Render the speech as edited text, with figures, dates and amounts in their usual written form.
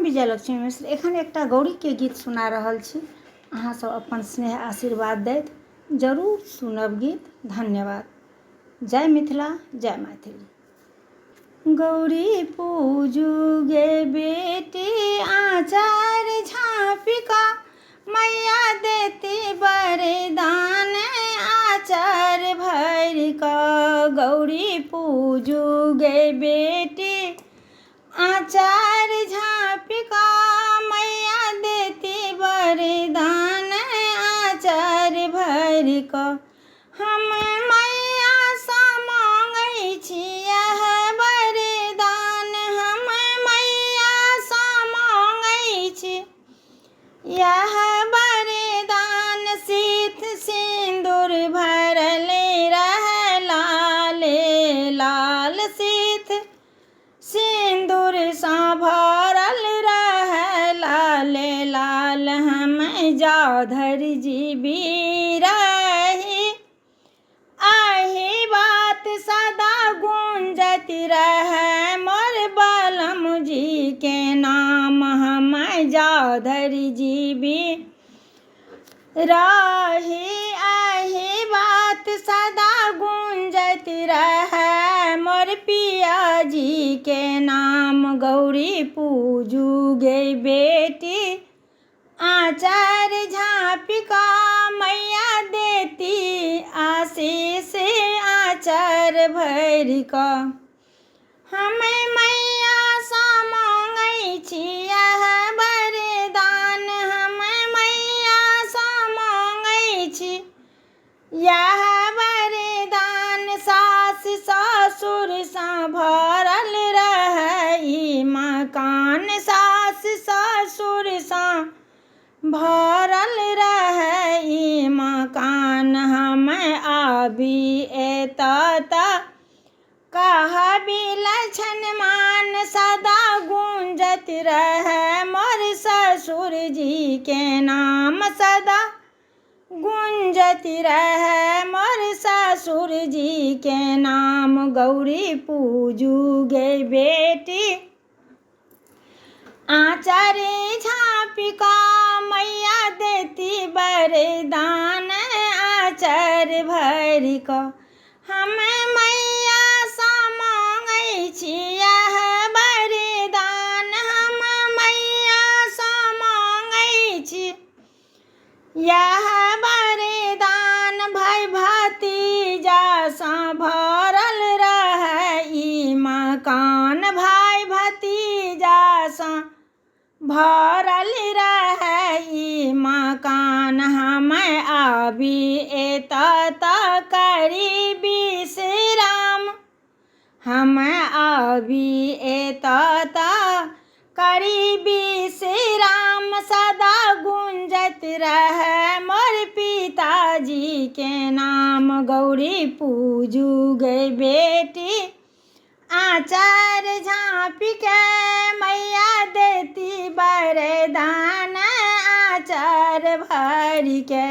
विजयलक्ष्मी मिश्र एखन एकटा गौरीके गीत सुना रहल छी। अहाँसभ अपन स्नेह आशीर्वाद दैत जरूर सुनब गीत। धन्यवाद। जय मिथिला, जय मैथिली। गौरी पूजू गे बेटी आचार झाँपिका, मैया देती वरदान आचार भरि कऽ। गौरी पूजू गे बेटी आचार झाँपिका, मैया देती वरदान आचार भरि कऽ। हम मैयासँ माँगै छियै वरदान, हम मैयासँ माँगै छी यह वरदान। सीथ सिन्दूर भरल रहै लाले लाल, सीथ सिन्दूरसँ भरल रहै लाले लाल। हम जाधरि जीबी रही एहि बात सदा गूँजैत रहै मोर बलम जी के नाम। हम जाधरि जीबी रही एहि बात सदा गूँजैत रहै मोर पिया जी के नाम। गौरी पूजू गे बेटी आचार झाँपिका, मैया देती आशीष आचार भरि कऽ। हम मैयासँ माँगै छियै वरदान, हम मैयासँ माँगै छी यह वरदान। सास ससुरसँ भरल रहै ई मकान, सास ससुरसँ भरल रहै ई मकान। हम आबी एतऽ तऽ कहबी लछन मान, सदा गूँजैत रहै मोर ससुर जी के नाम। सदा गूँजैत रहै मोर ससुर जी के नाम। गौरी पूजू गे बेटी आचार झाँपिका, मैया देती वरदान आचार भरि कऽ। हम मैयासँ माँगै छियै वरदान, हम मैयासँ माँगै छी यह वरदान। भाय भतीजासँ भरल रहै ई मकान, भाय भतीजासँ भरल रहै ई मकान। हम आबी एतऽ तऽ करी विश्राम, हम आबी एतऽ तऽ करी विश्राम। सदा गूँजैत रहै मोर पिताजी के नाम। गौरी पूजू गे बेटी आचार झाँपिके, मैया देती वरदान आचार भरिके।